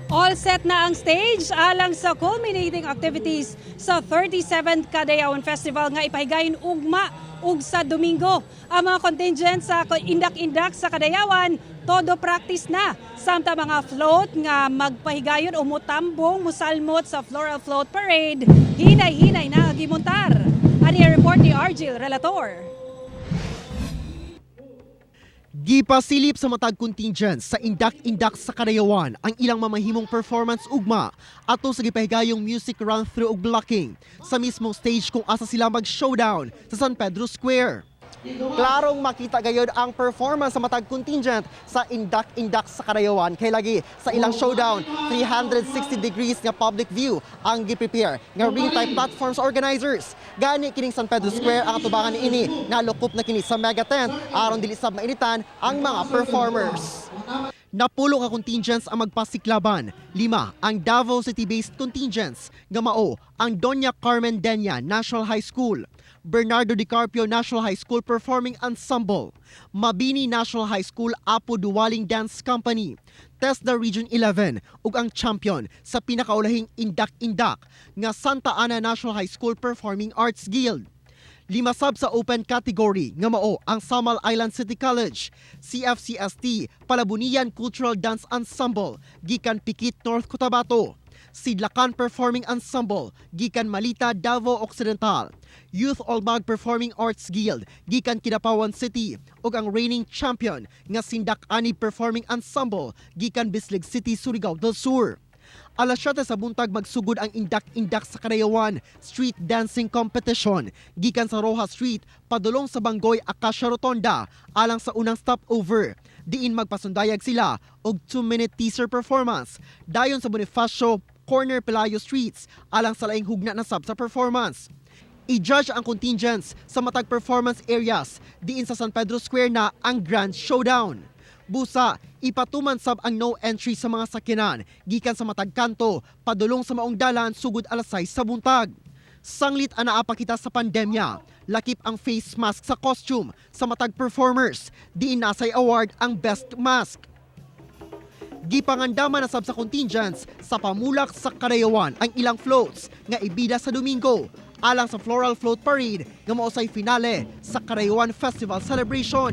All set na ang stage alang sa culminating activities sa 37th Kadayawan Festival nga ipahigayon ugma ug sa Domingo. Ang mga contingent sa indak-indak sa Kadayawan, todo practice na. Samtang mga float nga magpahigayon o mutambong musalmot sa Floral Float Parade, hinay-hinay na gimontar. Ani ang report ni Argil Relator. Gipasilip sa matag contingent sa Indak-Indak sa Kadayawan ang ilang mamahimong performance ugma ato sa gipahigayong music run-through ug blocking sa mismong stage kung asa sila mag-showdown sa San Pedro Square. Klarong makita gayod ang performance sa matag contingent sa Indak-Indak sa Kadayawan kay lagi sa ilang showdown, 360 degrees nga public view ang gi-prepare nga ring type platforms organizers. Gani kining San Pedro Square ang atubangan niini, nalukop na kini sa mega tent aron dili sab mainitan ang mga performers. Napulo ka contingents ang magpasiklaban. Lima ang Davao City-based contingents nga mao ang Doña Carmen Denia National High School, Bernardo Di Carpio National High School Performing Ensemble, Mabini National High School Apo Duwaling Dance Company, TESDA Region 11 ug ang champion sa pinakaulahing Indak-Indak nga Santa Ana National High School Performing Arts Guild. Lima sab sa open category nga mao ang Samal Island City College, CFCST, Palabuniyan Cultural Dance Ensemble, gikan Pikit, North Cotabato, Sidlakan Performing Ensemble, gikan Malita, Davao Occidental, Youth Olmag Performing Arts Guild, gikan Kidapawan City, ug ang reigning champion nga Sindak Ani Performing Ensemble, gikan Bislig City, Surigao del Sur. Alas 7 sa buntag magsugod ang Indak-Indak sa Kadayawan Street Dancing Competition gikan sa Roxas Street padulong sa Bangoy Acacia Rotonda alang sa unang stopover, diin magpasundayag sila og 2-minute teaser performance, dayon sa Bonifacio corner Pelayo Streets alang sa laing hugna na sab sa performance. I-judge ang contingents sa matag performance areas, diin sa San Pedro Square na ang Grand Showdown. Busa, ipatuman sab ang no entry sa mga sakyanan gikan sa matag kanto padulong sa maong dalan sugod alas 6 sa buntag. Sanglit ang naa pa kita sa pandemya, lakip ang face mask sa costume sa matag performers, diin naa say award ang best mask. Gipangandaman na sab sa contingents sa Pamulak sa Kadayawan ang ilang floats nga ibida sa Domingo alang sa Floral Float Parade nga mao say finale sa Kadayawan Festival Celebration.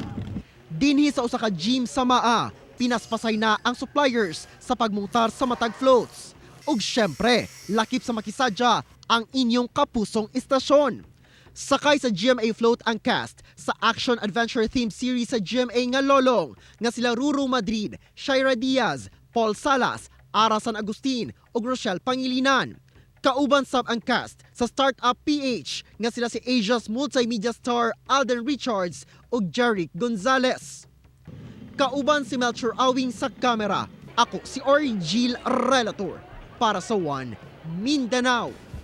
Dinhi sa usa ka gym sa Maa, pinaspasay na ang suppliers sa pagmontar sa matag floats. Ug syempre, lakip sa makisadya ang inyong kapusong istasyon. Sakay sa GMA float ang cast sa action adventure theme series sa GMA nga Lolong nga sila Ruru Madrid, Shaira Diaz, Paul Salas, Ara San Agustin ug Rochelle Pangilinan. Kauban sab ang cast sa Startup PH nga sila si Asia's multimedia star Alden Richards ug Jeric Gonzalez. Kauban si Melchor Awing sa kamera. Ako si Orgil Relator para sa One Mindanao.